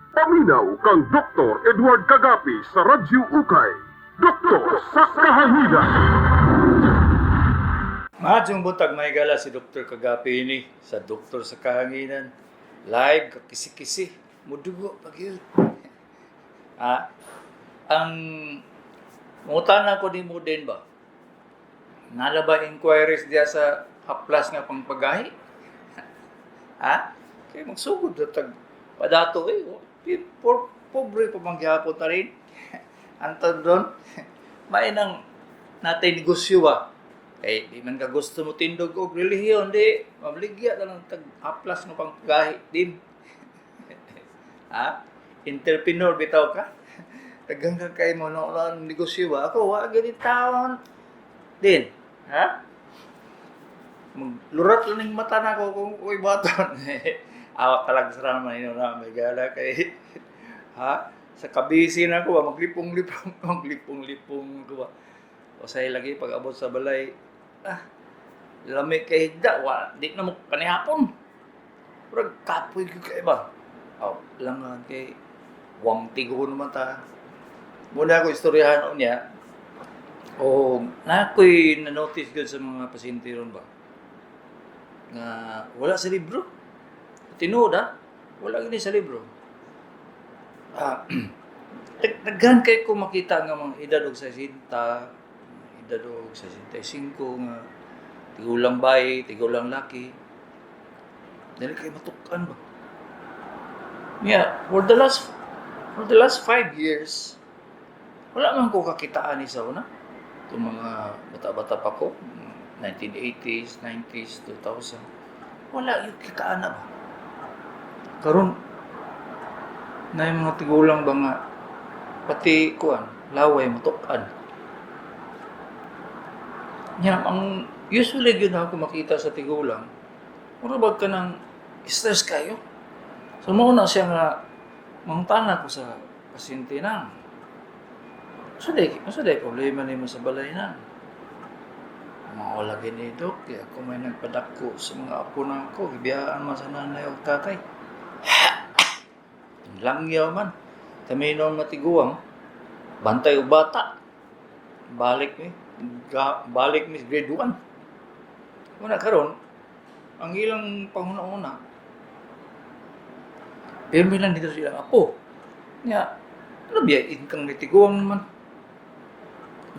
Paminaw kang Dr. Edward Kagapi sa Radyo Ukay. Doktor sa Kahanginan. Maayong buntag, mga higala, si Dr. Kagapi ini sa Doktor sa Kahanginan. Live kakisi-kisi, mudugo pag yun. Ang mangutana ko nimo din ba? Naa ba inquiries diya sa haplas nga pangpagahi? Ha? Kay magsugod na tag padato eh. Pobre pa man gihapon ta rin. Antod doon. May nang natay negosyo ba? Eh, di man ka gusto mo tindog og relihiyon, di. Mabligya na lang tag haplas nga pangpagahi din. Ha? Entrepreneur bitaw ka? Daghang ka kay mo no ang negosyo ba? Ako wa gani taon. Din. Ha? Maglurat lang ning mata na ko kung ako'y baton. Awak talaga sa naman ino na may gala kay ha sa kabisi na ko ba maglipong-lipong maglipong-lipong ko ba. Usay lagi pag abot sa balay, lami kay higda, wa di na mo kanihapon. Murag kapoy gyud kay ba. Aw, langan kay wang tigo naman ta. Muna ako istoryahan niya. O na ako'y na-notice gyud sa mga pasyente ron ba nga wala sa libro. Tinuod ha, wala gini sa libro. Daghan kay ko makita nga mga edad og 60, edad og 65 nga tigulang bayi, tigulang laki. Dili kay matukan ba? Yeah, for the last 5 years, wala man ko kakitaan ni sa una. Itong mga bata-bata pa ko, 1980s, 90s, 2000. Wala yung kitaan na ba? Karon na yung mga tigulang ba nga pati kuan, laway matukan. Nya ang usually gyud ako makita sa tigulang, mura ba ka ng stress kayo? So mao na siya nga mangutana ko sa pasyente na. So day problema nimo sa balay na. Mao lagi ni Dok, kaya ako may nagpadako sa mga apo na ako, gibiyaan man sa nanay og tatay. Langyaw man. Kami noon matiguang, bantay og bata. Balik mi, balik mi grade 1. Muna karon, ang ilang panghuna-una, pirmi lang dito sa ilang apo. Nya, ano biya, inkang nitiguang naman.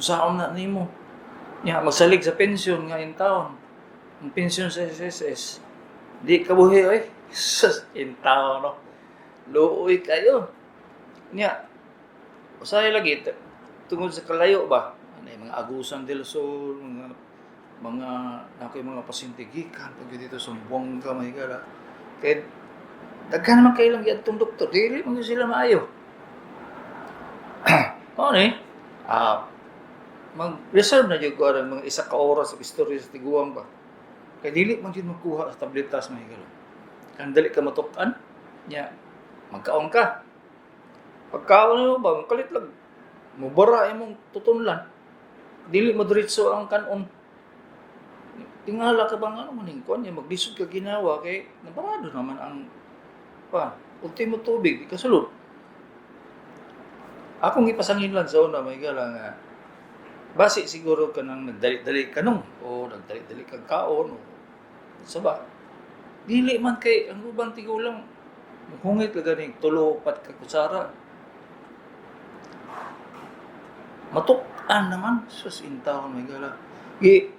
Unsaon na nimo? Nya, magsalig sa pensyon nga in taon. Ang pensyon sa SSS, di kabuhi oy. Sus, in taon no. Luoy kayo. Nya, usahay lagi, tungod sa kalayo ba? Ano yung mga Agusan del Sur, mga nako yung mga pasyente gikan pag dito sa Buanga may gala. Kay daghan naman kayo lang giadtong doktor, dili man gyud sila maayo. Mao ni, mag-reserve na jud ko aron mga isa ka oras sa istorya sa tiguang ba. Kay dili man jud makuha sa tabletas may gala. Kan dali ka matuk-an, nya magkaon ka. Pagkaon mo ba, kalit lang mubara imong tutunlan. Dili mo diretso ang kanon. Tingala ka bang ano man kuan niya maglisod ka ginawa kay nabarado naman ang pa ultimo tubig di kasulod. Akong ipasangin lang sa una may gala nga basi siguro ka nang nagdali-dali ka nung o nagdali-dali kag kaon o sa ba. Dili man kay ang ubang tigulang hungit lang gani tulo upat ka kutsara. Matuk-an naman sus intawon may gala. Gi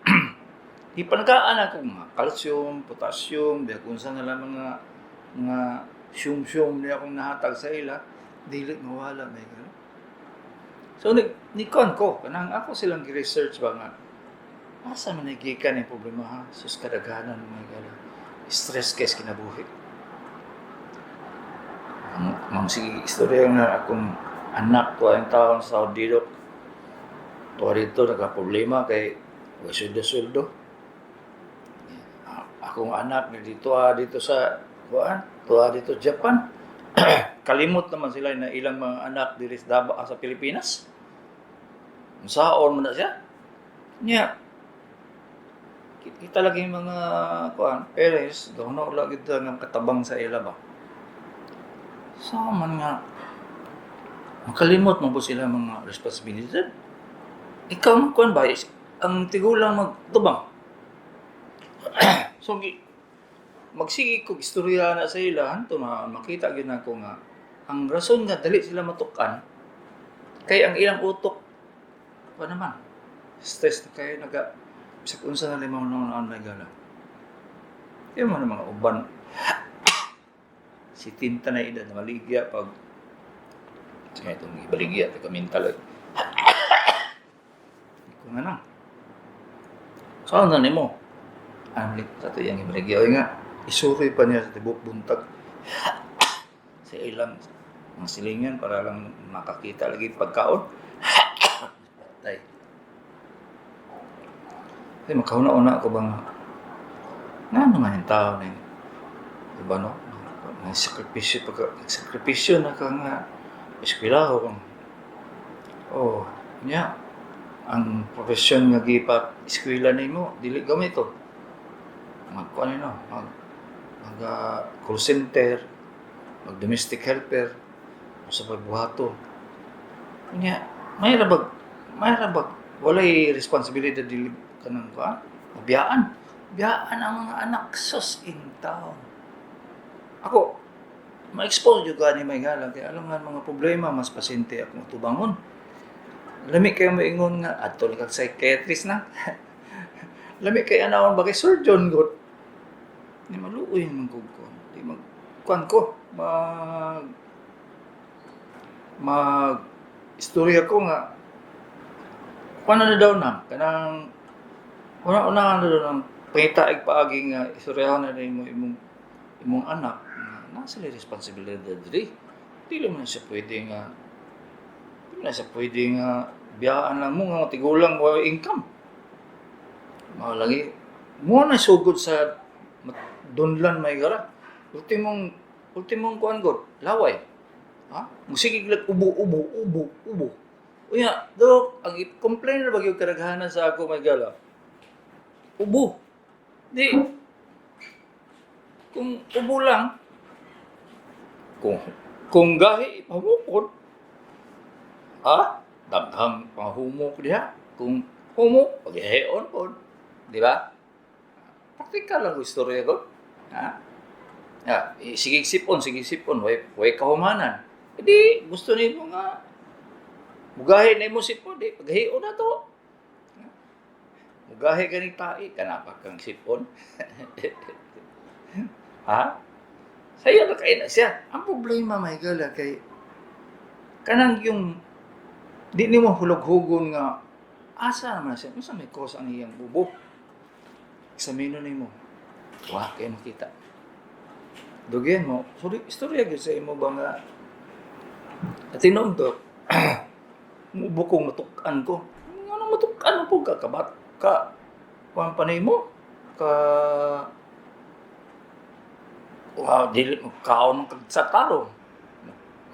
gipanagkaan ako mga calcium, potassium, di kung saan na lang mga syum-syum niya akong nahatag sa ila, dili mawala may gala. So ni kon ko kanang ako silang gi-research ba nga asa man nagikan ang problema ha sus kadaghanan may gala. Stress kay sa kinabuhi. Ang mga sige istorya nga akong anak ko ang taon sa Saudi dok. Tuwa dito nagka-problema kay wa sweldo-sweldo. Akong anak ni dito dito sa kuan, tuwa dito Japan. Kalimot naman sila na ilang mga anak diri sa Davao, sa Pilipinas. Unsaon man na siya? Nya kita lagi mga kuan parents, doon na lagi nga katabang sa ila ba. Sa man nga makalimot mo po sila mga responsibilidad. Ikaw man kuan ba ang tigulang magtubang. So magsige ko istorya na sa ila hanto na makita gyud nako nga ang rason nga dali sila matukan kay ang ilang utok pa naman stress na kayo naga bisag unsa na limang noon may gala. Di mo na mga uban si tinta na edad na maligya pag sa itong ibaligya taga mental. Ko nga na. So ano nimo? Ang sa ito yung ibaligya. Oy nga, isuroy pa niya sa tibok buntag sa ilang mga silingan para lang makakita lagi pagkaon. Patay. Ay, makahuna-una ako bang nga naman yung tao na yun. Diba no? May sakripisyo, pagka, sakripisyo na ka nga eskwela ko. Oh, nya ang profesyon nga gipat eskwela nimo dili gamito. Mag kuan no, mag mag call center, mag domestic helper, sa pagbuhato. Nya, may rabag walay responsibilidad dili kanang kuan, biyaan. Biyaan ang mga anak, sus in town. Ako, ma-expose jud ka ni may gala kay alam nga mga problema mas pasyente ako tubangon. Lami kayo moingon nga adto lang kag psychiatrist na. Lami kay anawon ba kay surgeon gud. Ni maluoy man kog ko. Di mag kuan ko mag mag istorya ko nga kuan na daw na kanang una-una na daw nang pangita ig paagi nga istoryahan na nimo imong imong anak nga nasa sila responsibilidad diri. Dili man siya pwede nga dili na siya pwede nga biyaan lang mo nga tigulang mo income. Mao lagi mo na sugod sa dunlan may gara. Ultimong ultimong kuan gud, laway. Ha? Musige lag ubo ubo ubo ubo. Unya, dok, ang i-complain na bagyo karaghanan sa ako may gala. Ubo. Di kung ubo lang kung gahi pahumukod, ha, daghang panghumok diha. Kung humok paghion pod, di ba? Praktikal lang istorya ko, ha. Ya, sige sipon, sige sipon, way way kahumanan. Edi gusto nimo nga mugahi na imo sipon, di paghion na to. Mugahi gani tai kana pa kang sipon. Ha? Sayo na kay na siya. Ang problema may gala kay kanang yung di nimo hulog-hugon nga asa naman siya, unsa may cause ang iyang bubo. Eksamino nimo. Wa kay makita. Dugyan mo, sorry, istorya gyud sa imo ba nga tinuod do, mubo kong matuk-an ko. Ngano matuk-an po ka kabat ka kuan pa nimo ka wow, dili mo kaon kag sa talo.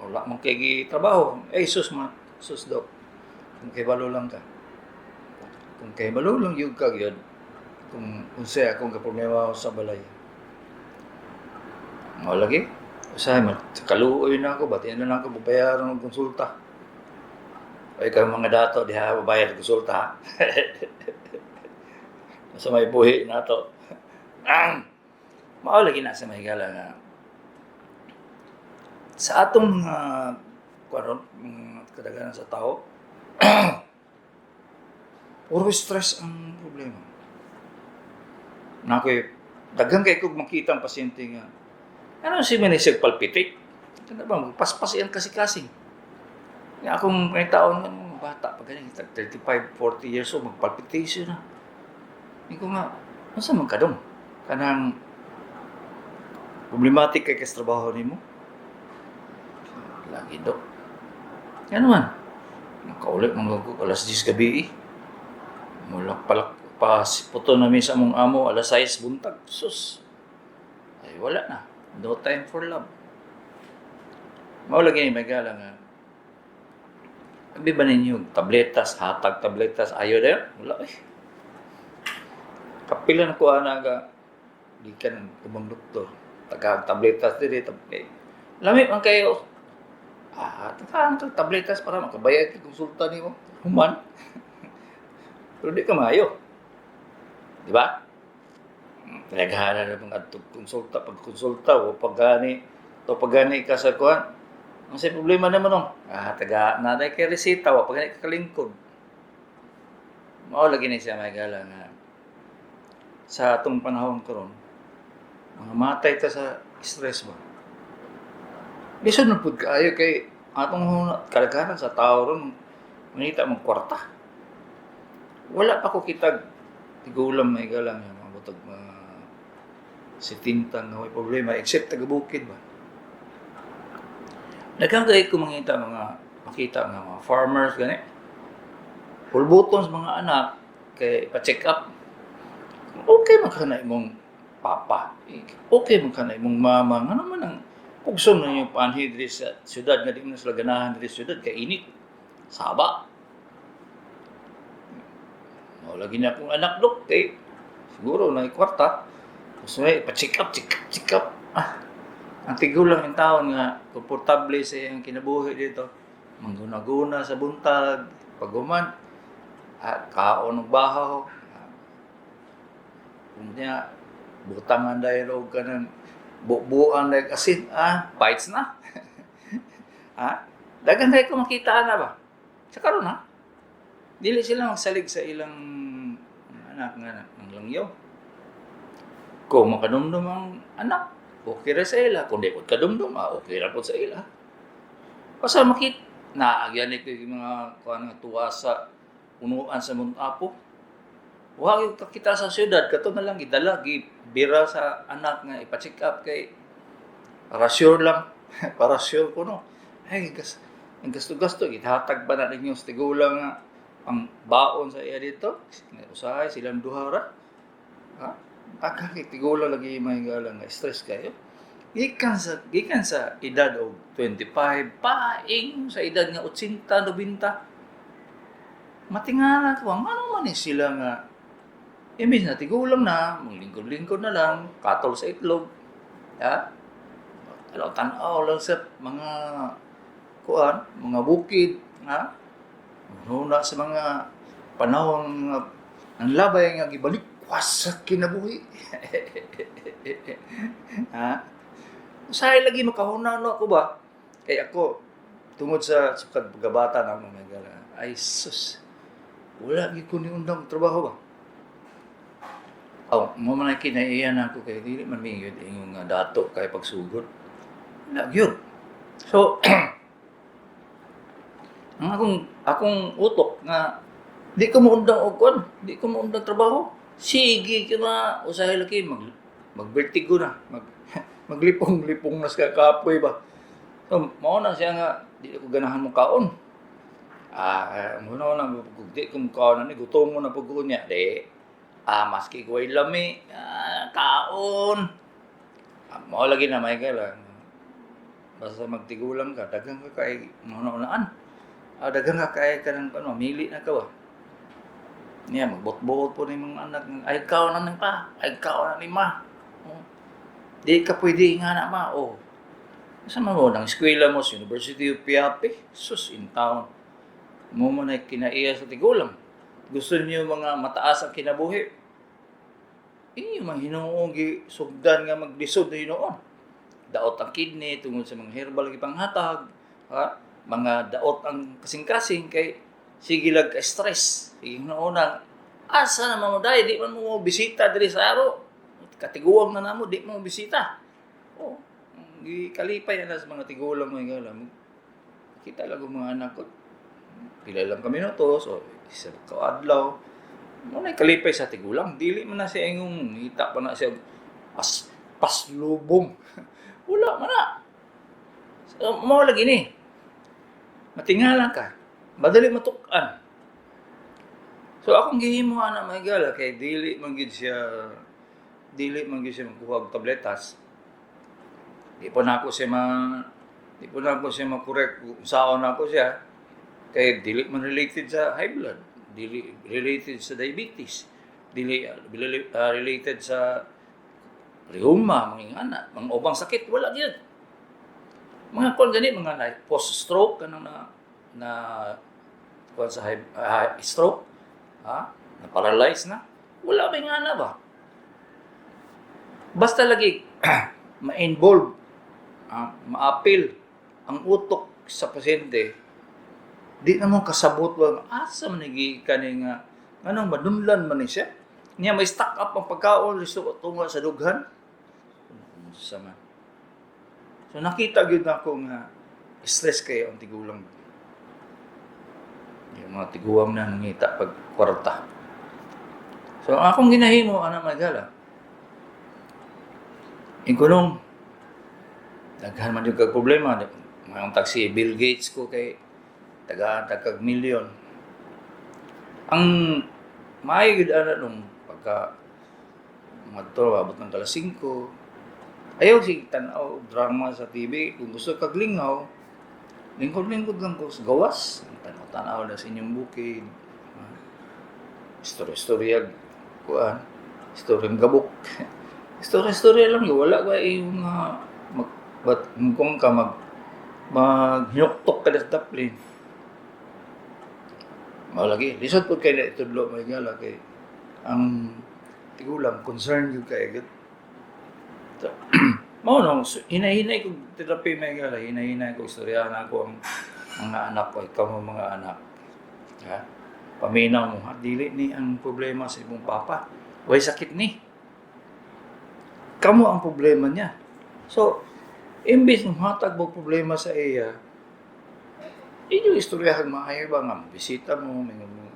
Wala man kay trabaho. Eh sus ma, sus dok. Kung kay balo lang ka. Kung kay balo lang gyud ka gyud. Kung unsay akong kaproblema sa balay. Mao lagi. Usahay man kaluoy na ako, bati na lang ako babayaran og konsulta. Ay kay mga dato diha babayad konsulta. Sa may buhi nato. Mao lagi na sa may gala nga sa atong mga kuan mga kadaghanan sa tao puro stress ang problema. Na ako'y daghan kay kog makita ang pasyente nga ano si man siya palpitate. Kana ba magpaspas iyang kasing-kasing. Nga akong may taon nga mga bata pa gani 35, 40 years old magpalpitation na. Hindi ko nga unsa man kadong kanang problematic kay kas trabaho nimo. Lagi dok. Ano man? Nakaulit man ko alas 10 gabi eh. Mulak palak pa puto na mi sa among amo alas 6 buntag. Sus. Ay wala na. No time for love. Mao lagi ni may gala nga. Abi ba ninyo tabletas, hatag tabletas, ayo dayon? Wala eh. Kapila na ko ana ga gikan ng ubang doktor. Tagag tabletas diri eh. Lami man kayo. Ah, takaan kag tabletas para makabayad kag konsulta nimo. Human. Pero di ka maayo. Di ba? Naghahanap ng mga konsulta, pagkonsulta o paggani, to paggani ka sa kuan. Ang sa problema naman nung, taga na kay resita wa pag ka kalingkod. Mao lagi ni siya may gala nga sa atong panahon karon, mga matay ta sa stress ba. Lisod na pud kaayo kay atong kadaghanan sa tao ron mangita mong kwarta. Wala pa ko kitag tigulang may gala nga mga butag mga 70 nga may problema except taga bukid ba. Daghang kay ko mangita mga makita nga mga farmers gani. Pulbuton sa mga anak kay pa-check up. Okay man ka na imong papa. Okay man ka na imong mama. Ngano man ang pugson na yung panhi diri sa syudad nga di man sila ganahan diri sa syudad kay init. Saba. Mao lagi na akong anak dok kay siguro na kwarta. Gusto niya ipa-check up, check up, check up. Ang tigulang yung taon nga komportable sa iyang kinabuhi dito. Mangguna-guna sa buntag, paguman, kaon og bahaw. Unya butangan dahil og kanang bubuan dahil asin, bites na. Daghan kay ko makita na ba? Sa karon ha. Dili sila magsalig sa ilang anak nga nang langyaw. Kung makadumdum ang anak, okay ra sa ila. Kung di po kadumdum, okay ra po sa ila. Basta makita, naagyan ni ko yung mga kuan nga tuwa sa punuan sa Mount Apo. Wa gyud kakita sa syudad, kato na lang gidala, gibira sa anak nga ipa-check up kay para sure lang, para sure ko no. Ay, ang gasto-gasto, gihatag ba na ninyo sa tigulang nga ang baon sa iya dito? Usahay silang duha ra. Ha? Taka kay tigulang lagi may galang nga stress kayo. Gikan sa edad og 25 paing sa edad nga 80, 90. Matingala ko ngano man ni sila nga imbis na tigulang na, maglingkod-lingkod na lang, katol sa itlog. Ha? Alaw tan-aw lang sa mga kuan, mga bukid, ha? Huna sa mga panahon nga ang labay nga gibalik sa kinabuhi. Ha? Usahay lagi makahuna no ako ba? Kay ako tungod sa pagkabata na mga gala. Ay sus. Wala gyud ko ni undang trabaho ba. Aw, mo man ay kinaiyan ako kay dili man mi gyud ingon nga dato kay pagsugod. Wala gyud. So, ang akong utok nga di ko moundang og kuan, di ko moundang trabaho. Sige ka na usahay lagi mag vertigo na, maglipong-lipong na sa kapoy ba. So, mao na siya nga di ko ganahan mo kaon. Muna na di ko mo kaon ani gutom mo na pag niya. Di maski ko ay lami, kaon. Mao lagi na Michael, basta magtigulang ka, daghang ka kay mahuna-unaan. Daghang ka kay kanang ano, mili na ka ba. Niya magbot-bot po ni mga anak, ay kaon na ning pa, ay kaon na ni ma. Oh. Di ka pwede nga na ma. Oh. Sa man mo nang eskwela mo sa University of Piape, sus in town. Mo man ay kinaiya sa tigulang. Gusto niyo mga mataas ang kinabuhi. Inyo man hinuon gi sugdan nga maglisod na hinuon. Daot ang kidney tungod sa mga herbal gipanghatag, ha? Mga daot ang kasing-kasing kay sige lag ka stress. Sige hinuon asa naman mo dai di man mo bisita diri sa aro. Katiguang na namo di mo bisita. Oh, gikalipay na sa mga tigulang mo alam. Kita lang ang mga anak ko. Pila lang kami minuto, so isa ka adlaw. Mo na kalipay sa tigulang, dili man na siya ingong ngita pa na siya pas paslubong. Wala man na. So, mo lagi ni. Matingala ka. Madali matuk-an. So akong gihimo ana may gala kay dili man gid siya magkuha og tabletas. Di po na ako siya ma-correct kung saon ako siya kay dili man related sa high blood, dili related sa diabetes, dili related sa rheuma, mga ingana, mga ubang sakit, wala gyud. Mga kuan gani, mga like post-stroke kanang na na kuan sa high stroke, ha? Na paralyze na. Wala ba nga na ba? Basta lagi ma-involve, ma-appeal ang utok sa pasyente, di na mo kasabot ba asa man nagi kani nga nganong madunlan man ni siya niya, may stock up ang pagkaon listo tunga sa dughan sa man. So nakita gyud nako nga stress kayo ang tigulang, yung mga tiguang na nangita pag kwarta. So ang akong ginahimo ana, magala ingkunong daghan man yung kag problema, mga tag si Bill Gates ko kay tagaan tagkag milyon. Ang maayo gyud ana nung pagka ngadto abot ng alas 5, ayaw sig tan-aw og drama sa TV. Kung gusto kag lingaw, lingkod-lingkod lang ko sa gawas, tanaw-tanaw na sa inyong bukid. Istorya-istorya kuan, istoryang gabok, istorya-istorya lang yun. Wala ba yung mga mag, but kung ka mag maghinuktok ka sa daplin. Mao lagi, lisod pud kay na itudlo, may gala, kay ang tigulang concern gyud kay gyud. So, mao nang so, hinay-hinay ko therapy, may gala, hinay-hinay ko istoryahan ako ang mga anak ko, ikaw mo mga anak. Ha? Paminaw mo, ha? Dili ni ang problema sa imong papa. Way sakit ni. Kamo ang problema niya. So, imbis ng hatag mo problema sa iya, inyo istoryahan maayo ba nga bisita mo, may mga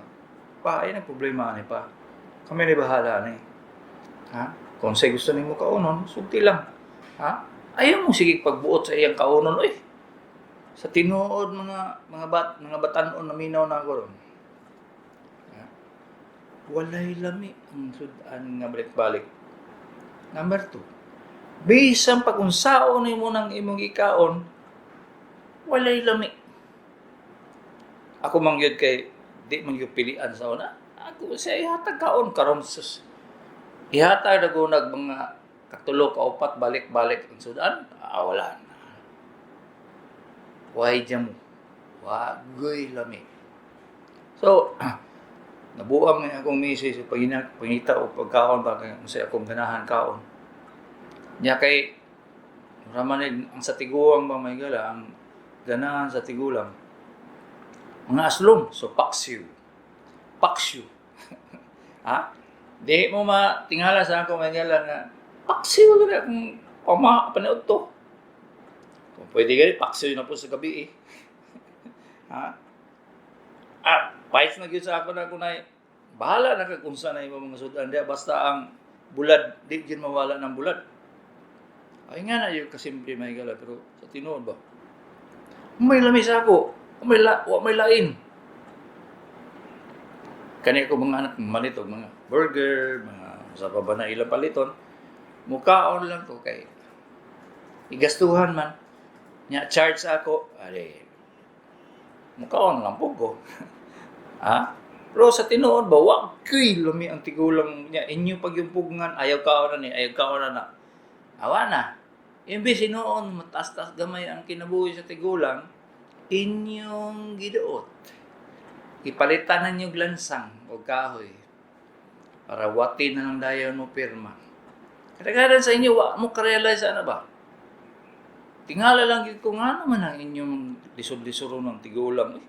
pa, ay problema ani pa. Kami ni bahala ni. Ha? Kung say gusto nimo kaunon, sulti lang. Ha? Ayaw mo sige pagbuot sa iyang kaunon oy. Sa tinuod mga batan-on na minaw na ako ron. Ha? Walay lami ang sud-an nga balik-balik. Number 2. Bisan pag unsaon nimo nang imong gikaon, walay lami. Ako man gyud kay di man gyud pilian sa una. Ako siya ihatag kaon karon, sus. Ihatag na ko nag mga katulo ka upat balik-balik ang sudan, wala na. Why mo? Wagoy lami. So, nabuang nga akong misis sa pangita o pagkaon ba kay unsay akong ganahan kaon. Nya kay raman ang sa tiguang ba, may gala, ang ganahan sa tigulang mga aslom, so paksiw. Paksiw. Ha? Di mo matingala sa ako, may gala, nga paksiw na kung pama panood to. Kung pwede gani paksiw na po sa gabi eh. Ha? Pahit na gyud sa ako na kunay bahala na kag unsa na imong mga sudan diya, basta ang bulad di gyud mawala ng bulad. Ay nga na yung kasimple, may gala, pero sa tinuod ba? May lami sa ako. Wa may lain. Kani ko mga anak malit og mga burger, mga sa pa ba na ilang paliton. Mukaon lang ko kay igastuhan man. Nya charge ako, are mukaon lang po ko. Ha? Pero sa tinuod ba, wa ko'y lami ang tigulang niya. Inyo pag yung pugngan, ayaw kaon na ni, ayaw kaon na na. Awa na. Imbes hinuon, mataas-taas gamay ang kinabuhi sa tigulang, inyong giduot. Ipalitan ninyo lansang o kahoy para wati na lang dayon mo pirma. Kadaghanan sa inyo, wa mo ka-realize ano ba? Tingala lang gyud ko nga naman ang inyong lisod-lisod ng tigulang. Eh,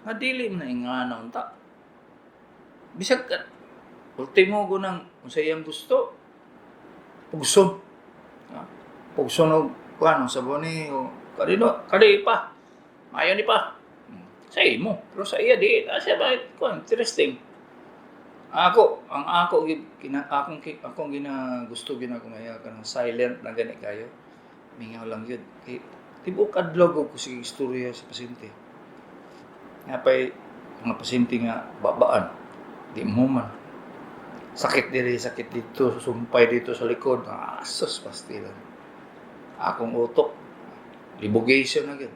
nga dili man na ingana unta. Bisag ka, ultimo ko nang kung sa iyang gusto, pugson. Ha? Pugson og kuan sa boni o kadino kadi pa. Maayo ni pa. Sa imo, pero sa iya di na siya ba kuan interesting. Ako, ang ako kina akong akong gina gusto gina ko maya kanang silent lang gani kayo. Mingaw lang yun. Kay tibuok adlaw ko sige istorya sa pasyente. Nga pay mga pasyente nga babaan, di mo man. Sakit diri, sakit dito, sumpay dito sa likod. Asos pastilan. Akong utok, libogation na gyud.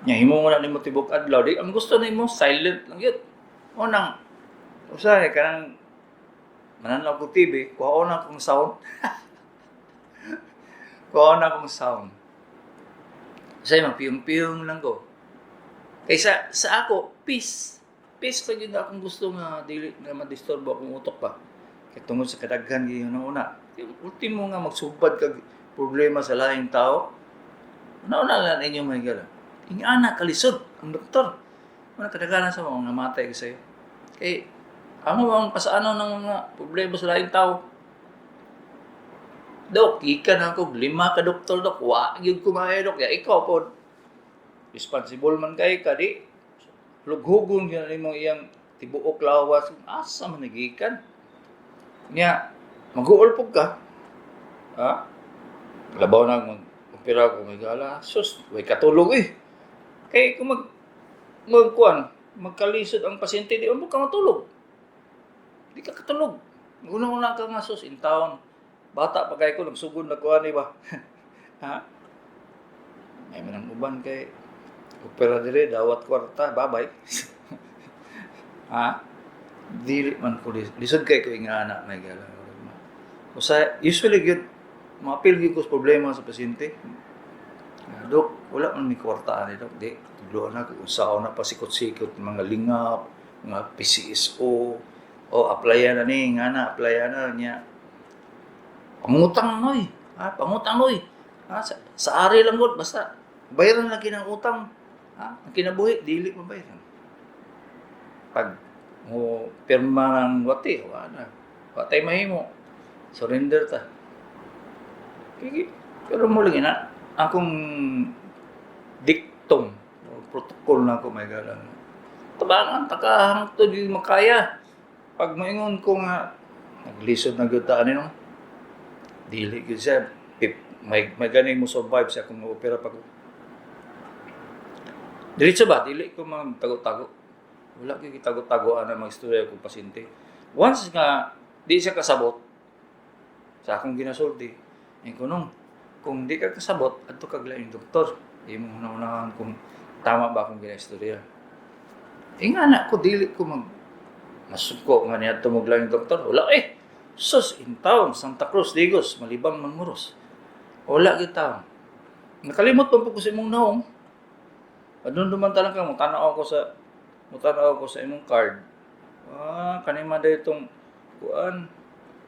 Nya himo mo na nimo tibok adlaw, di ang gusto nimo silent lang gyud. Unang usahay kanang mananaw ko TV, kuhaon na akong sound. Kuhaon na akong sound. Kasi magpiyong-piyong lang ko. Kaysa sa ako, peace. Peace pa gyud akong gusto nga dili na madisturbo akong utok pa. Kay tungod sa kadaghan gyud na una. Ultimo nga magsubad kag problema sa laing tao. Una-una lang ninyo mga higala. Ingana kalisod ang doktor. Wala kadaghanan sa mga namatay ko sa'yo. Kay amo ang pasaano ng mga problema sa laing tao. Dok, gikan ako lima ka doktor, dok. Wa gyud ko maayo, dok. Ya ikaw pod. Responsible man kay ka di. Lughugon gyud nimo iyang tibuok lawas. Asa man nagikan? Nya maguol pug ka. Ha? Labaw na mag opera ko may gala. Sus, way katulog eh. Kay kung magkuan, magkalisod ang pasyente, di mo ka matulog. Di ka katulog. Una-una ka nga, sus, in town. Bata pa kay ko, nagsugod na kuan, di ba? Ha? May manang uban kay opera dire, dawat kwarta, babay. Ha? Dili man ko lisod kay ko ingana may gala. Usa usually gyud maapil gyud ko sa problema sa pasyente. Ah, Dok, wala man mi kwarta ani, dok. Di, tudloan na ko unsaon na pasikot-sikot mga lingap, mga PCSO, o applyan na ni, nga na, applyan na niya. Pangutang noy. Ha, pangutang noy. Ha, sa ari lang gud basta bayaran lang kinang utang. Ha, ang kinabuhi dili mabayaran. Pag mo pirma ng wati, wala na. Wa tay mahimo. Surrender ta. Kiki, pero mo lagi na akong dictum o protocol na ako may galang. Tabangan takahang to di makaya. Pag moingon ko nga naglisod na gyud ta ani no. Dili gyud siya may gani mo survive siya kung opera pa ko. Diretso ba? Dili ko magtago-tago. Wala gyud gitago-tagoan na magstorya kong pasyente. Once nga di siya kasabot sa akong ginasulti, eh kunong kung di ka kasabot, adto kag laing doktor. Imong hunahunahon kung tama ba akong ginaistorya. Eh nga na ko dili ko mag masuko nga niadto mo laing doktor. Wala eh. Sus, in town, Santa Cruz, Digos, Malibang, Mangmuros. Wala gyud taon. Nakalimot pa po ko sa imong naong. Adun duman talang ka, mutanaw ko sa imong card. Ah, kanima day itong kuan,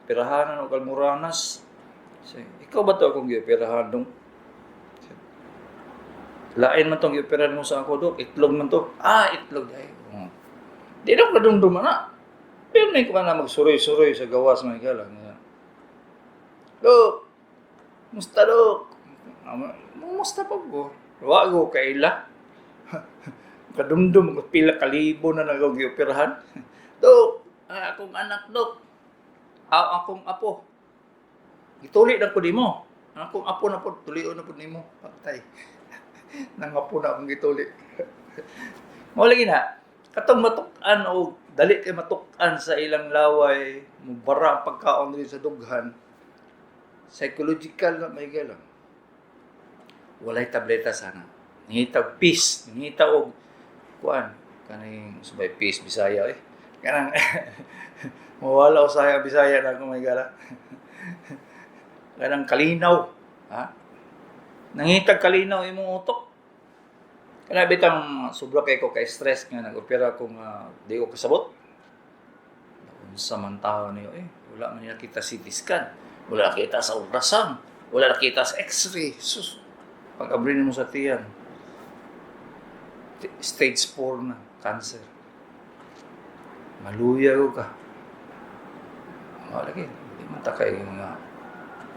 pirahanan o kalmuranas. Say, ikaw ba to akong gioperahan dong? Lain man tong gioperahan mo sa ako, dok. Itlog man to. Ah, itlog ay. Oh. Di na ko kadumduman na. Pero may ko na magsuroy-suroy sa gawas mga galang. Dok, musta dok? Musta pa ko? Wa ko kaila. Kadumdum ko pila kalibo na nagong gioperahan. Dok, ang akong anak, dok. Ah, akong apo. Gituli na ko nimo. Ang akong apo na po, tulion na po nimo. Patay. Nangapo na akong gituli. Mao lagi na, katong matuk-an o dali kay matuk-an sa ilang laway, mubara ang pagkaon diri sa dughan. Psychological na may galang. Walay tableta sana. Nangita og peace, nangita og kuan kaning subay peace Bisaya eh. Kanang mawala usay ang Bisaya na kung may gala. Kanang kalinaw, ha? Nangitag kalinaw imong utok. Kana bitang sobra kay ko kay stress nga nag-opera ko nga di ko kasabot. Unsa man tao niyo eh. Wala man niya kita CT scan, wala kita sa ultrasound, wala nakita sa X-ray. Sus. Pag abri nimo sa tiyan, stage 4 na cancer. Maluya ko ka. Wala lagi, di man ta kay mga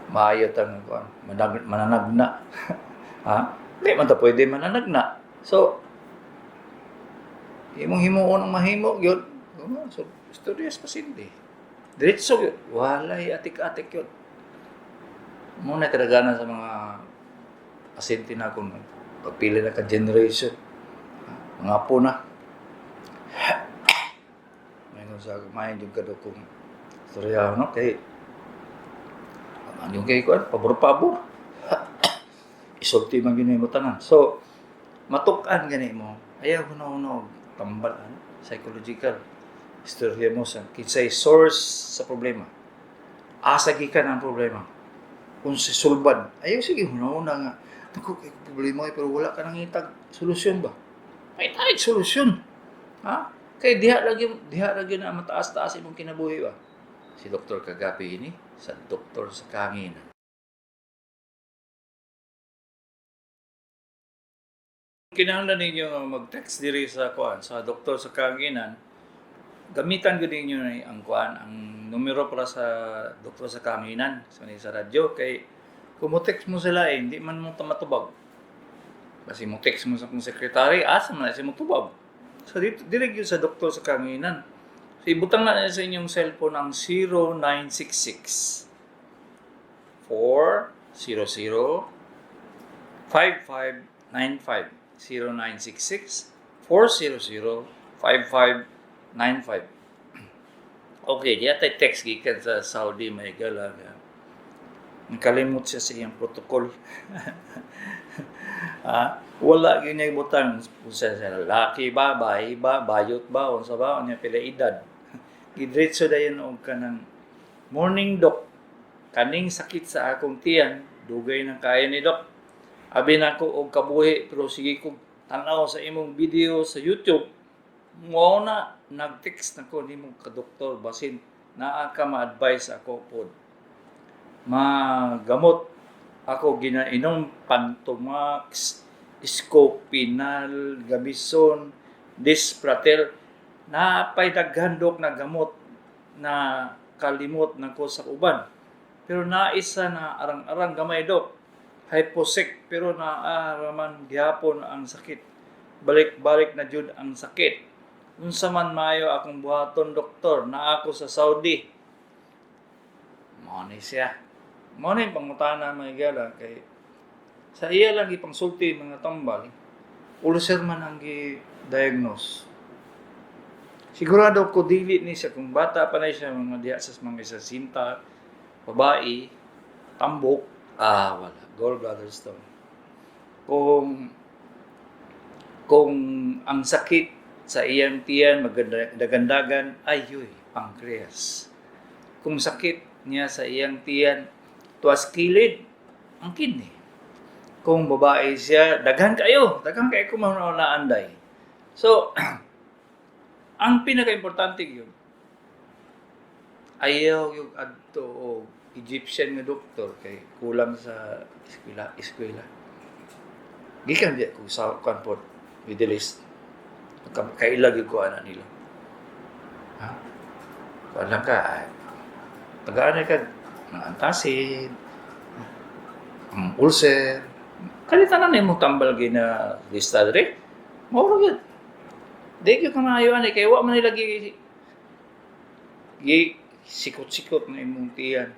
maayo tang kuan, mananagna. Ha? Di man ta pwede mananagna. So, imong himuon ang mahimo gyud. So, istorya sa pasyente. Diretso gyud. Walay atik-atik gyud. Muna kadaganan sa mga pasyente na akong pagpili na ka generation. Mga apo na. May sa may jud ka kung istorya no kay ano yung kay kuan pabor-pabor. Isulti man gyud nimo tanan. So matuk-an gani mo. Ayaw ko na una tambal ano, psychological. Istorya mo sa kinsay source sa problema. Asa gikan ang problema. Kung si sulbad, ayaw sige una-una nga. Naku, kay problema eh, pero wala ka nangitag solusyon ba? May tayo solusyon. Ha? Kay diha lagi na mataas-taas imong kinabuhi ba? Si Dr. Kagapi ini sa Doktor sa Kahanginan. Kinahanglan ninyo nga mag-text diri sa kuan sa Doktor sa Kahanginan. Gamitan gud ninyo ni ang kuan, ang numero para sa Doktor sa Kahanginan sa ni sa radyo, kay kung mo text mo sila eh, hindi man mo matubag. Kasi mo text mo sa kong sekretary, asa man na siya motubag? So dito diri gyud sa Doktor sa Kahanginan. So ibutang na sa inyong cellphone ang 0966 400 5595. 0966 400 5595. Okay, diya tay text gikan sa Saudi, may gala. Nakalimot siya sa iyang protocol. Ah, wala gyud niya butang unsa sa lalaki ba, babae ba, bayot ba, unsa ba, unya pila edad. Gidiretso dayon og kanang, "Morning, Doc. Kaning sakit sa akong tiyan, dugay nang kaayo ni, Doc. Abi na ko og kabuhi pero sige ko tan-aw sa imong video sa YouTube. Mao na nag-text na ko nimo ka, doktor, basin naa ka ma-advise ako pod. Magamot ako ginainom Pantomax, Scopinal, Gabison, Dispratel. Napay daghan, Dok, na gamot na kalimot na ko sa uban. Pero naisa na arang-arang gamay, Dok. Hyposec, pero naaraman gihapon ang sakit. Balik-balik na jud ang sakit. Unsa man maayo akong buhaton, doktor? Naa ako sa Saudi." Mao ni siya. Mao ni pangutana, mga higala, kay sa iya lang ipangsulti mga tambal, ulcer man ang gi-diagnose. Sigurado ko dili ni siya kung bata pa na siya, mga diha sa mga isa sinta, babae, tambok, ah, wala, gallbladder stone. Kung ang sakit sa iyang tiyan magdagandagan, ayoy, pancreas. Kung sakit niya sa iyang tiyan tuas kilid, ang kidney. Kung babae siya, daghan kayo kung na anday. So, ang pinaka-importante yun, ayaw yung adto o Egyptian nga doktor kay kulang sa eskwela, eskwela. Gikan diya ko sa kuan pod, Middle East. Kaila gyud ko ana nila. Ha? Kuan lang ka, ay, tagaan ka ng antacid, ang ulcer. Kani tanan nimo tambal gina lista diri. Mao ra gyud. Di gyud ka maayo ani kay wa man nila gi sikot-sikot na imong tiyan.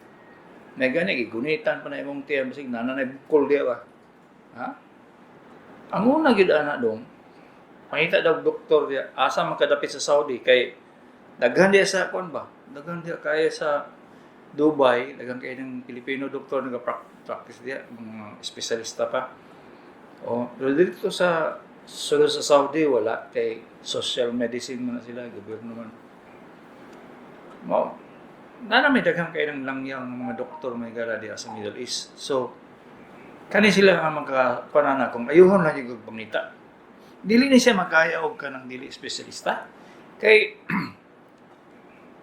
May gani gigunitan pa na imong tiyan basig naa na bukol diya ba. Ha? Ang una gyud ana dong, pangita daw doktor diya, asa makadapit sa Saudi kay daghan diya sa kuan ba? Daghan diya kaya sa Dubai, daghan kay ng Pilipino doktor nag-practice diya, mga espesyalista pa. O, pero dito sa sulod sa Saudi wala kay social medicine man na sila, gobyerno man. Mao na may daghan kay ng langyaw ng mga doktor may gala diya sa Middle East. So kani sila ang maka panana kung ayuhon lang yung pangita. Dili ni siya makaya og kanang dili espesyalista. Kay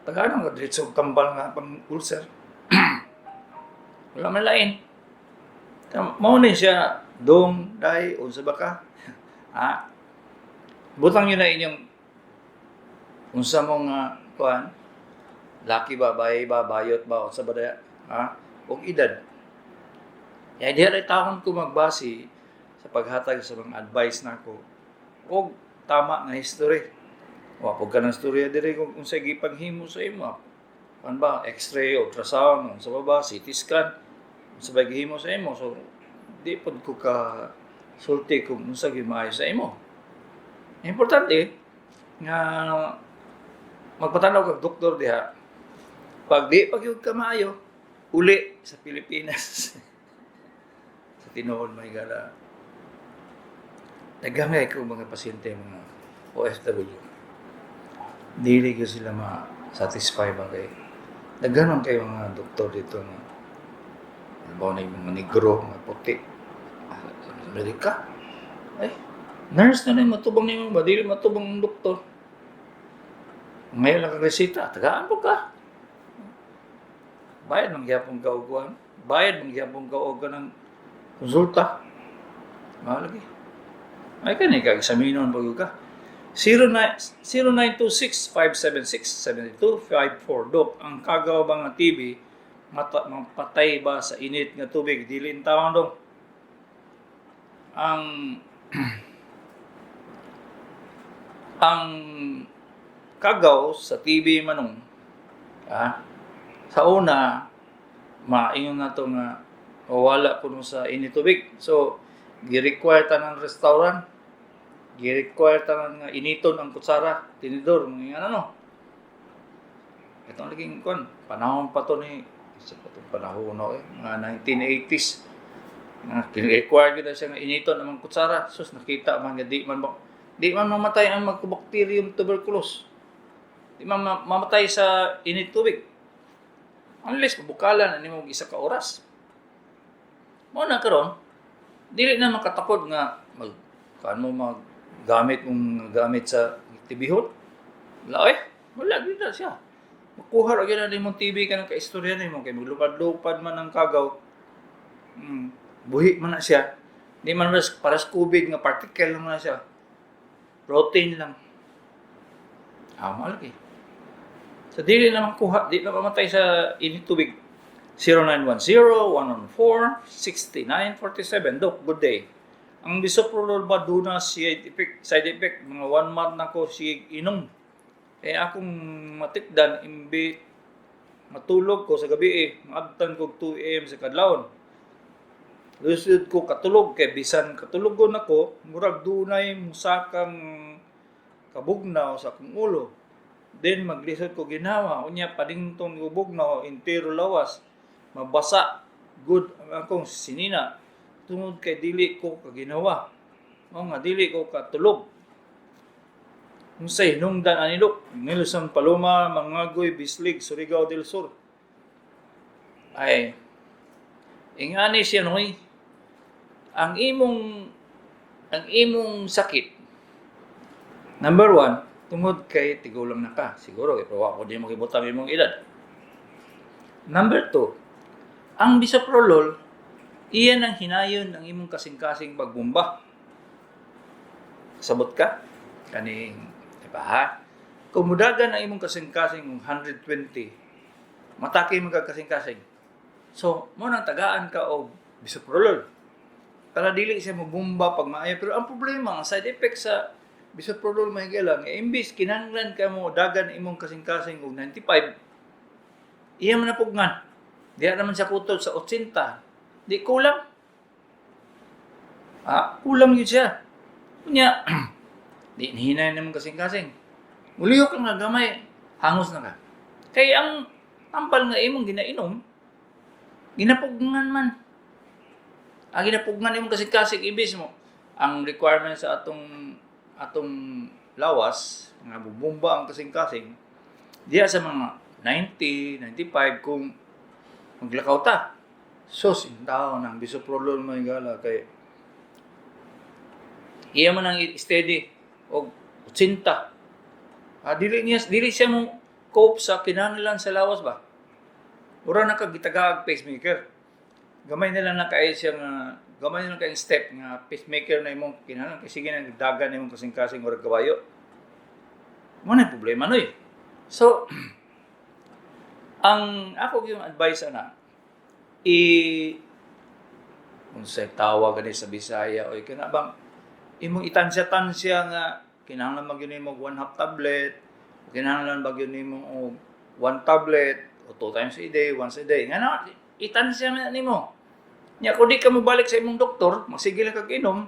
tagaan nga diretso og tambal nga pang ulcer. Wala man lain. Mao ni siya, dong, day, unsa ba ka? Ha? Butang yun na inyong unsa mo nga kuan, laki ba, babae ba, bayot ba, unsa ba daya, ha? Og edad. Kaya diha ray taon ko magbase sa paghatag sa mga advice nako og tama nga history. Wa pud ka ng storya diri kung unsay gipanghimo sa imo. Kuan ba, x-ray, ultrasound, unsa ba ba, CT scan, unsa ba gihimo sa imo. So di pod ko ka sulti kung unsa gyud maayo sa imo. Importante nga magpatanaw kag doktor diha. Pag di pa gyud ka maayo, uli sa Pilipinas. Sa tinuod, may gala. Daghan ko mga pasyente, mga OFW. Dili ko sila ma-satisfy ba kay daghan man kayo mga doktor dito nga halimbawa na yung mga negro, mga puti. Amerika. Ay, nurse na na matubang nimo ba? Dili matubang ang doktor. Ngayon lang kag reseta, tagaan po ka. Bayad man gyapon ka og kuan. Bayad man gyapon ka og kanang konsulta. Mahal lagi. Ay kani ka eksaminon pag ka. 0926-576-7254. Dok, ang kagaw ba nga TB mata, mapatay ba sa init nga tubig? Dili intawon, dong. Ang kagaw sa TB manong, ah, sa una maingon na to nga wala kuno sa init tubig. So gi-require tanan restaurant, gi-require tanan nga initon ang kutsara, tinidor, mga ano. Itong laging kon, panahon pa to ni isa pa itong panahon no, eh, mga 1980s. Nga require gyud siya nga initon ang mga kutsara. Sus, nakita man nga di man mamatay ang Mycobacterium tuberculosis. Di man mamatay sa init tubig. Unless mabukalan na nimo og isa ka oras. Mao na karon, dili na makatakod nga mag kaan mo maggamit mong gamit sa TB-hon. Wala eh. Wala gyud na siya. Makuha ra gyud na nimong TB kanang kaistorya nimo kay maglupad-lupad man ang kagaw. Buhi man na siya. Di man mas paras COVID nga particle lang na siya. Protein lang. Ah, lagi. So dili na makuha, di na mamatay sa init tubig. 0910-114-6947. Dok, good day. Ang bisoprolol ba duna side effect? Side effect, mga one month na ko siya inom. Eh akong matikdan, imbi matulog ko sa gabi eh, maabtan ko 2 a.m. sa kadlawon. Lusod ko katulog kay bisan katulogon ako, murag dunay musakang kabugnaw sa akong ulo. Then maglisod ko ginawa, unya padington ko bugnaw entero lawas, mabasa good ang akong sinina tungod kay dili ko kaginawa. Mao nga dili ko katulog. Unsay hinungdan ani, Dok? Nelson Paloma, Mangagoy, Bislig, Surigao del Sur. Ay, ingani siya noy. Ang imong sakit, number one, tungod kay tigulang na ka. Siguro, kay pero ako di mo kibutang imong edad. Number two, ang bisoprolol, iyan ang hinayon ng imong kasing-kasing pagbumba. Sabot ka? Kaning, di ba ha? Kung mudagan ang imong kasing-kasing ng 120, mataki mo kag kasing-kasing. So, mo nang tagaan ka og bisoprolol. Para dili siya mabumba pag maayo. Pero ang problema, ang side effect sa bisoprolol, may lang, eh, imbis kinahanglan ka mo dagan imong kasing-kasing og 95, iya man napugnan. Diha naman siya kutod sa 80. Di kulang. Ah, kulang yun siya. Unya, di hinay naman kasing-kasing. Mulihok lang nga gamay, hangos na ka. Kay ang tambal nga imong ginainom, ginapugngan man. Ang ginapugngan imong kasing-kasing, ibis mo. Ang requirement sa atong atong lawas, nga bubumba ang kasing-kasing, diya sa mga 90, 95 kung maglakaw ta. Sus, tao ng bisoprolol mo gala kay iya man ang steady og 80. Ah, dili siya mo cope sa kinahanglan sa lawas ba. Ura na kag gitagaag pacemaker. Gamay na lang na kay siya nga gamay na lang kay step nga pacemaker na imong kinahanglan kay sige na dagan imong kasing-kasing murag kabayo. Mo na problema noy. So ang ako yung advice ana i unsay tawag gani sa Bisaya oy, kana bang imong itansya-tansya nga kinahanglan man gyud nimo og one half tablet, kinahanglan ba gyud nimo og one tablet o two times a day, once a day. Nga na itansya man nimo. Nya kung di ka mobalik sa imong doktor, magsige lang kag inom,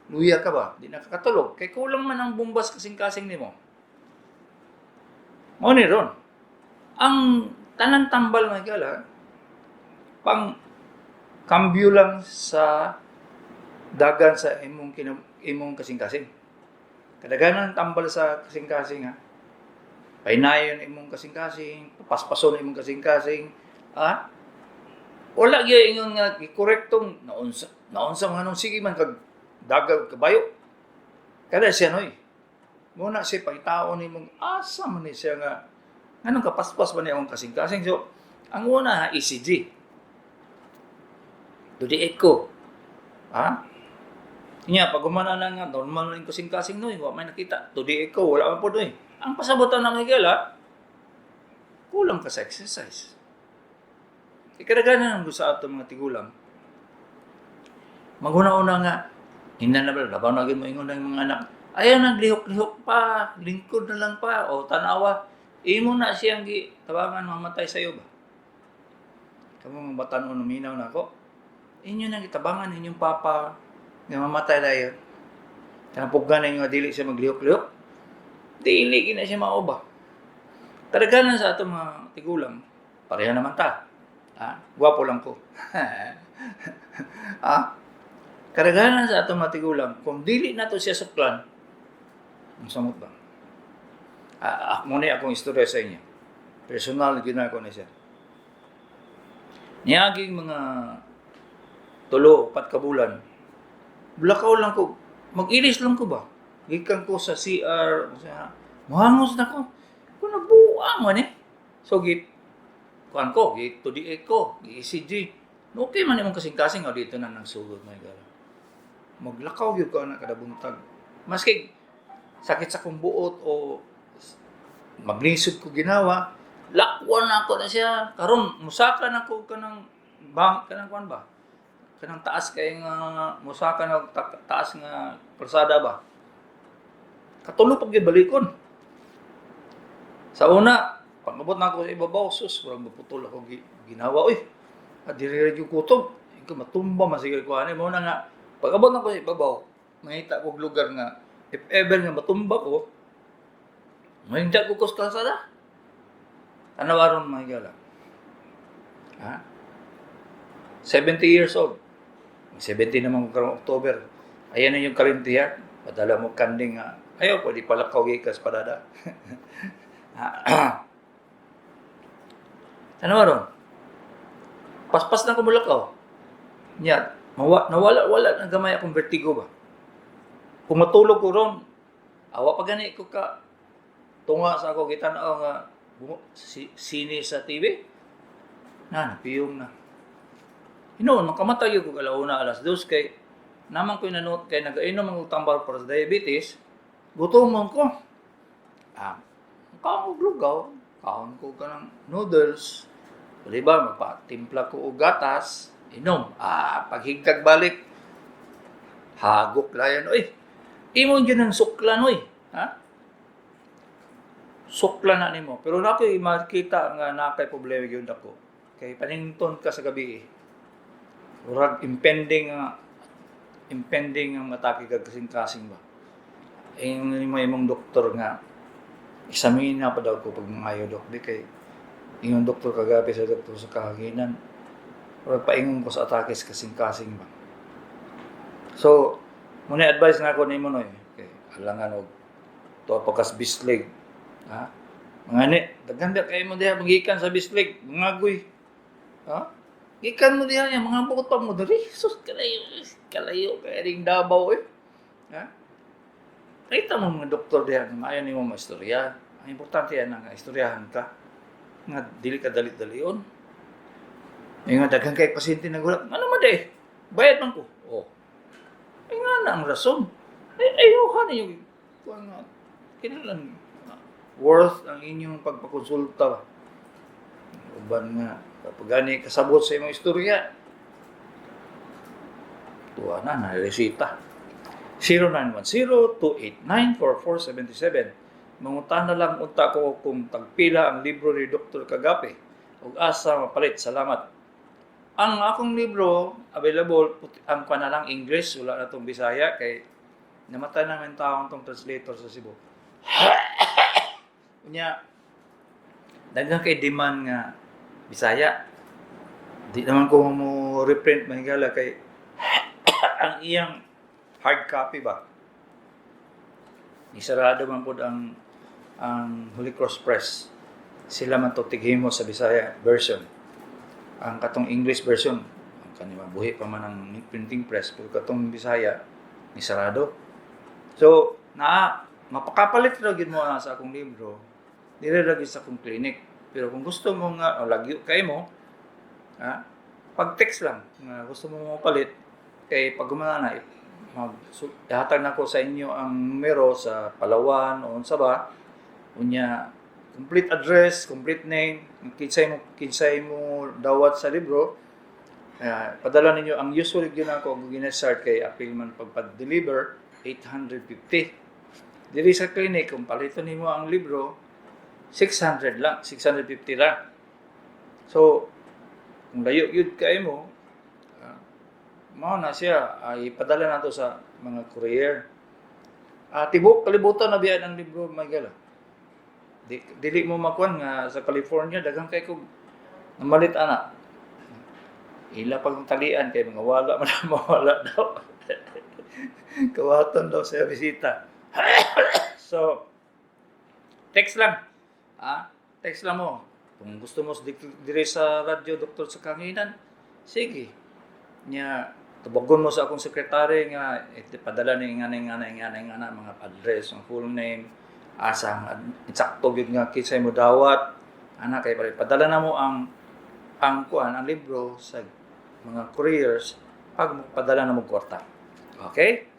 luya ka ba? Di na ka katulog. Kay kulang man ang bumbas kasing-kasing nimo. Mao ni ron. Ang tanan tambal mga gala, pang kambyo lang sa dagan sa imong kasing-kasing. Kadaghanan tambal sa kasing-kasing ha. Painayon imong kasing-kasing, paspason imong kasing-kasing, ha? Wala gyud ingon nga gikorektong naunsa naunsa mga nung sige man kag daga og kabayo. Kada siya, noy. Muna siya pangitaon nimong asa man ni siya nga nganong kapaspas man ni akong kasing-kasing. So, ang una, ECG. 2D echo. Ha? Nya, pag humana na nga, normal na yung kasing-kasing, noy, wa may nakita. 2D echo, wala man po, noy. Ang pasabotan ng higala, kulang ka sa exercise. Ikaraganan ang sa ato mga tigulang. Maghuna-una nga, hinda na ba, labaw na mo ingon ng mga anak, ayaw nang lihok-lihok pa, lingkod na lang pa, o tanawa, imo na siyang gi, tabangan mamatay sa'yo ba? Kamu mga batanon, uminaw na ako, inyo nang itabangan inyong papa, nga mamatay na yun. Kanang na inyo nga dili siya maglihok-lihok, dili gina siya mao ba. Kadaghanan sa ato mga tigulang, pareha naman ta. Ha? Gwapo lang ko. Ha? Kadaghanan sa ato mga tigulang, kung dili nato siya suklan, ang samot ba? Ah, mo na akong istorya sa inyo. Personal gyud na ako ni siya. Niaging mga 3, 4 ka bulan, blakaw lang ko, mag-ilis lang ko ba? Gikan ko sa CR, sa, muhangos na ko. Kung nabuang man eh. So, git, kuan ko, git 2D ko, gi ECG. No, okay man imong kasing-kasing, oh, dito na nang sugod, my God. Maglakaw gyud ko ana kada buntag. Maski sakit sa kong buot o maglisod ko ginawa, lakwan na ako na siya. Karon musaka na ko kanang bang kanang kuan ba? Kanang taas kay nga musaka na taas nga kalsada ba? Katulo pag gyud balikon. Sa una, pag-abot na ako sa ibabaw, sus, murag maputol ako ginawa, uy. At diri ra gyud kutob. Ikaw matumba man sige ko ani mo na nga. Pag-abot na ako sa ibabaw, mangita kog lugar nga if ever nga matumba ko, mahingda ko sa kalsada. Tanawa ron, mga higala. Ha? 70 years old. 70 naman ko karong October. Ayan na yung karintiya. Padala mo kanding nga. Ayaw, pwede palakaw gikas padada. Tanawa ron. Paspas na ko mulakaw. Nya, nawala wala na gamay akong vertigo ba. Kung matulog ko ron, awa pa gani ko ka tunga sa ako gitan-aw nga sine sa TV. Na, napiyong na. Hinuon, makamatay ko 1:00, 2:00 kay naman ko nanood kay nagainom ang tambal para sa diabetes, gutom man ko. Ah, kaon og lugaw, kaon ko kanang noodles. Di ba, magpatimpla ko og gatas, inom. Ah, paghigtag balik, hagok layan, oy. Imo gyud ang suklan, oy. Ha? Suklan na nimo. Pero na ako'y makita nga naa kay problema gyud ako. Kay panington ka sa gabi eh. Murag impending ang atake kag kasing-kasing ba. Ingon nimo imong doktor nga examine na pa daw ko pag mangayo, dok, di kay ingon doktor kagabi sa doktor sa kahanginan. Murag paingon ko sa atake sa kasing-kasing ba. So, muna advice na ako nimo, noy. Kay alangan og tuwa pa kas bislig. Ha? Mga ni, daghan ba kayo mo diha magikan sa bislig, mga. Ha? Gikan mo diha niya, mga bukod pa mo diri. Sus, kalayo, kalayo kay ring Davao eh. Ha? Kita mo mga doktor diha, maayo nimo maistorya. Ang importante yan nga istoryahan ka. Nga dili ka dali-dalion. Nga daghan kay pasyente nagulat. Ano man day? Bayad man ko. Oh. Ay nga na ang rason. Ay ayuhan ninyo. Kuan nga kinahanglan worth ang inyong pagpakonsulta ba. Uban nga kapag gani kasabot sa imong istorya, tuwa na, na-resita. 0910-289-4477. Mangutana lang unta ko kung tagpila ang libro ni Dr. Kagape ug asa mapalit. Salamat. Ang akong libro available ang kuan na lang English, wala na tong Bisaya kay namatay na man taong tong translator sa Cebu. Unya daghan kay demand nga Bisaya. Di naman ko mo reprint, mahigala, kay ang iyang hard copy ba. Isarado man pud ang Holy Cross Press. Sila man to tighimo sa Bisaya version. Ang katong English version, ang kani mabuhi pa man ang printing press, pero katong Bisaya ni sarado. So, na mapakapalit ra gyud mo na sa akong libro dire ra gyud sa akong clinic. Pero kung gusto mo nga o lagyo kay mo, ha? Pag-text lang nga gusto mo mopalit kay pag gumana na mag so, ihatag na ko sa inyo ang numero sa Palawan o unsa ba, unya complete address, complete name, kinsay mo dawat sa libro. Padala ninyo. Ang usually gyud nako ang gina-start kay apil man pagpa-deliver, 850. Diri sa clinic, kung paliton nimo ang libro, 600 lang, 650 lang. So kung layo gyud kay mo, mao na siya ay padala nato sa mga courier. Tibok kalibutan na biya ang libro, Miguel. Dili mo makuan nga sa California daghan kay kog namalit ana. Ila pag talian kay mga wala man, mawala daw. Kawaton daw sa bisita. So text lang. Text lang mo. Kung gusto mo diri sa radyo, Doktor sa Kanginan, sige. Nya tubagon mo sa akong sekretary nga padala ni nga nga nga nga nga mga address, ang full name, asa ang eksakto gyud nga kinsay mo dawat ana kay pare padala na mo ang kuan, ang libro sa mga couriers pag padala na mo kwarta. Okay?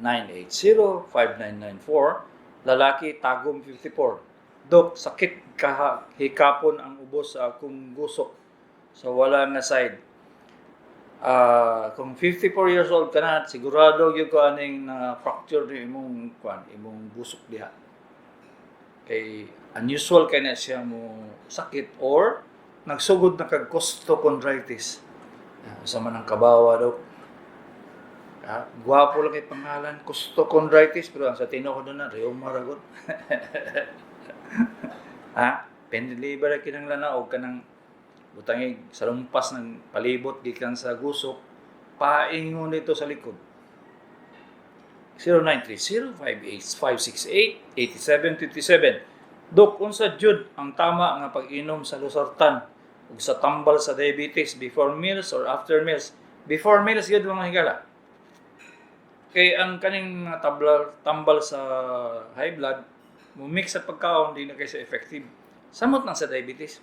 0955-980-5994. Lalaki, Tagum, 54. Dok, sakit kaha, hikapon ang ubos sa akong gusok sa wala nga side. Kung 54 years old ka na, sigurado gyud ko aning na fracture ni imong kuan, imong gusok diha. Kay unusual kay na siya mo sakit or nagsugod na kag costochondritis. Sa man ang kabawa, Dok. Gwapo lang kay pangalan, costochondritis, pero ang sa tinuod na rheuma ra gud. Pain reliever ra kinahanglan na og kanang butangig sa lumpas ng palibot gikan sa gusok paingon dito sa likod. 0930-58568-8757. Dok, unsa jud ang tama nga pag-inom sa losartan ug sa tambal sa diabetes, before meals or after meals? Before meals gyud, mga higala. Kay ang kaning mga tambal sa high blood, mo mix sa pagkaon, di na kay sa effective. Samot lang sa diabetes.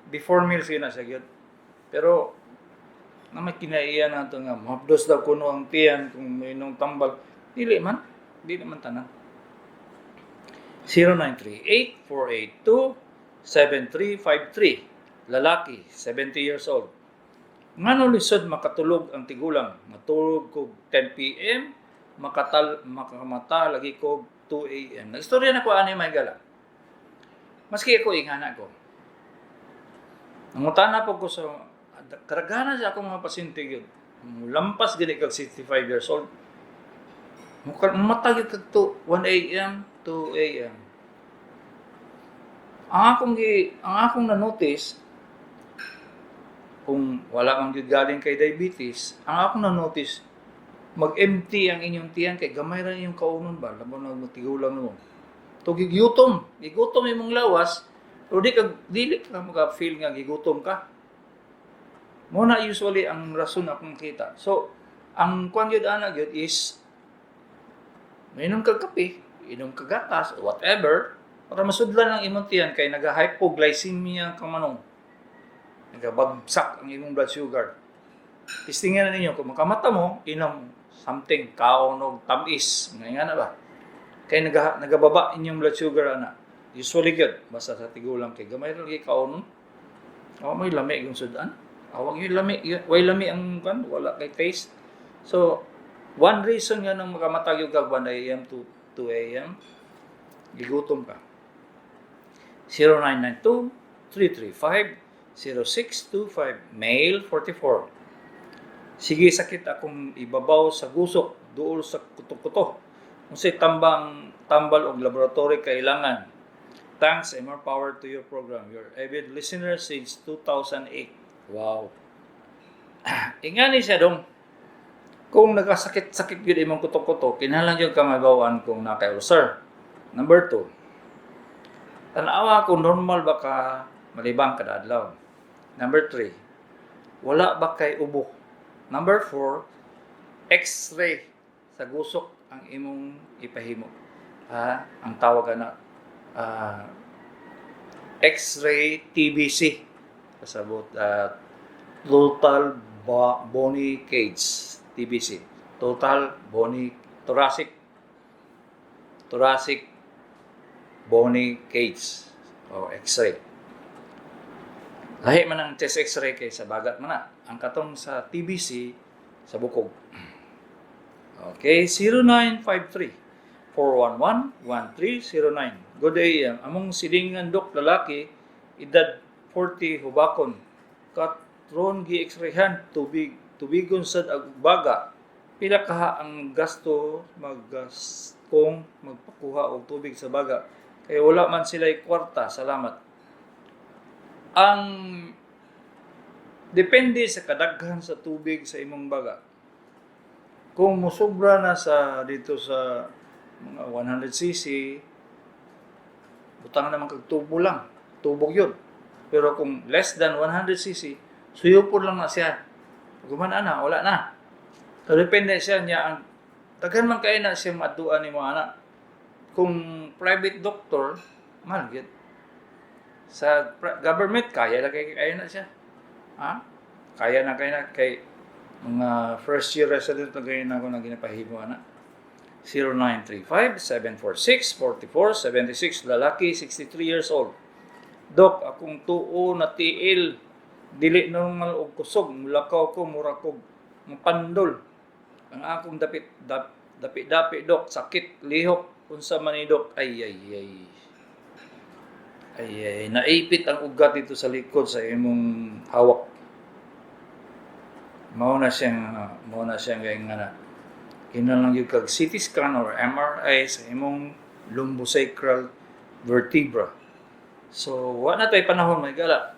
Before meals yun na siya gyud. Pero na may kinaiya na ito nga mahapdos daw kuno ang tiyan kung may nung tambal. Dili man. Dili man tanan. 0938-482-7353. Lalaki, 70 years old. Ngano lisod makatulog ang tigulang? Matulog ko 10 p.m., makamata lagi ko 2 a.m. Nagstorya na ko ani, may gala. Maski ako, ingana ko. Nangutana po ko sa karagana sa akong mga pasyente gyud. Lampas gid kag 65 years old. Mukha mata gyud kag to 1 a.m., 2 a.m. Ang akong na-notice, kung wala kang gyud galing kay diabetes, ang akong na-notice, mag-empty ang inyong tiyan kay gamay ra inyong kaunon ba, labo na mo tigulang mo. To gigutom, gigutom imong lawas, pero di ka dili ka maka-feel nga gigutom ka. Mo na usually ang rason akong kita. So, ang kwan gyud ana gyud is mainom kag kape, inom kag gatas, or whatever, para masudlan ang imong tiyan kay naga-hypoglycemia ka manong. Nagabagsak ang imong blood sugar. Testingan na ninyo, kung makamata mo, inom something, kaon og tamis, nga na ba? Kay nagababa inyong blood sugar ana. Usually gyud basta sa tigulang kay gamay ra lagi kaon. Awa may lami yung sudan. Awag yung lami, way lami ang kan, wala kay taste. So, one reason nga nang makamatag yung kag 1 a.m. to 2 a.m., gigutom ka. 0992-335-0625, male, 44. Sige sakit akong ibabaw sa gusok, duol sa kuto-kuto. Unsay tambal og laboratory kailangan? Thanks and more power to your program. Your avid listener since 2008. Wow. Ingani siya, dong. Kung nagkasakit-sakit gyud imong kuto-kuto, kinahanglan gyud ka mabaw-an kung naa kay ulcer. Number 2. Tanawa kung normal ba ka malibang kada adlaw. Number 3, wala ba kay ubo? Number 4, X-ray sa gusok ang imong ipahimo. Ha? Ang tawag na X-ray TBC. Kasabot total bony cage, TBC. Total bony thoracic bony cage o X-ray. Lahi man ang chest X-ray kay sa bagat man na. Ang katong sa TBC, sa bukog. Okay, 0953 411 1309. Good day, ang among silingan, dok, lalaki, edad 40, hubakon. Katron gi-x-rayhan, tubig, tubigon sad ag baga. Pila kaha ang gasto maggas kung magpakuha og tubig sa baga? Kay wala man sila kwarta. Salamat. Ang depende sa kadaghan sa tubig sa imong baga. Kung mosobra na sa dito sa mga 100 cc, butang naman kag tubo lang. Tubog yun. Pero kung less than 100 cc, suyupon lang na siya. Pag human ana, wala na. So depende siya niya ang daghan man kay na siya maduan nimo ana. Kung private doctor, mahal gyud. Sa government kaya na kay kaya na siya. Ha? Kaya na kaya na kay mga first year resident na gayon ako na ginapahimo ana. 0935-746-4476, lalaki, 63 years old. Dok, akong tuo na tiil dili normal og kusog, mulakaw ko mura kog mapandol. Ang akong dapit dap, dapi-dapi, dok, sakit lihok. Unsa man ni, dok? Ay ay ay. Ay ay, naipit ang ugat dito sa likod sa imong hawak. Mao na siyang kay nga na kinahanglan gyud kag CT scan or MRI sa imong lumbosacral vertebra. So, wa na tay panahon, may gala.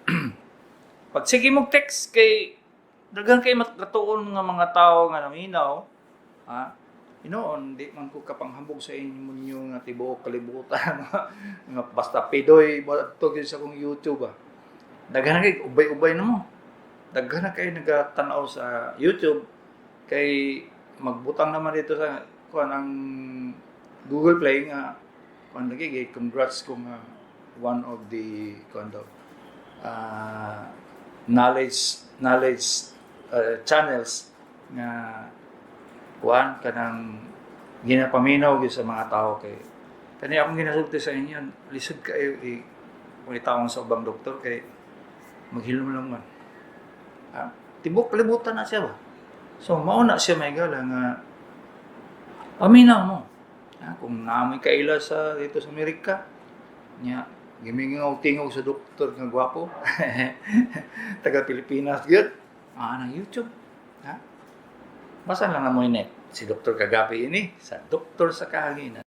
Pag sige mong text kay daghan kay makatuon nga mga tao nga naminaw, ha? Inoon, di man ko kapanghambog sa inyo ninyo nga tibuok kalibutan nga basta pidoy to gyud sa akong YouTube ah. Daghan na kay ubay-ubay na mo. Daghan na kay nagatanaw sa YouTube kay magbutang naman dito sa kuan ang Google Play nga kuan lagi kay congrats ko nga one of the kuan daw knowledge channels nga kuan kanang ginapaminaw gyud sa mga tao kay kani akong ginasulti sa inyo, lisod kayo i kung sa ubang doktor kay maghilom lang man. Ah, tibok kalibutan na siya ba. So mao na siya, may gala nga paminaw mo. Ah, kung naamoy kaila sa dito sa Amerika nya gimingaw tingog sa doktor nga gwapo taga Pilipinas gyud ah ng YouTube ha. Basta lang na mo net si Dr. Kagapi ini sa Doktor sa Kahanginan.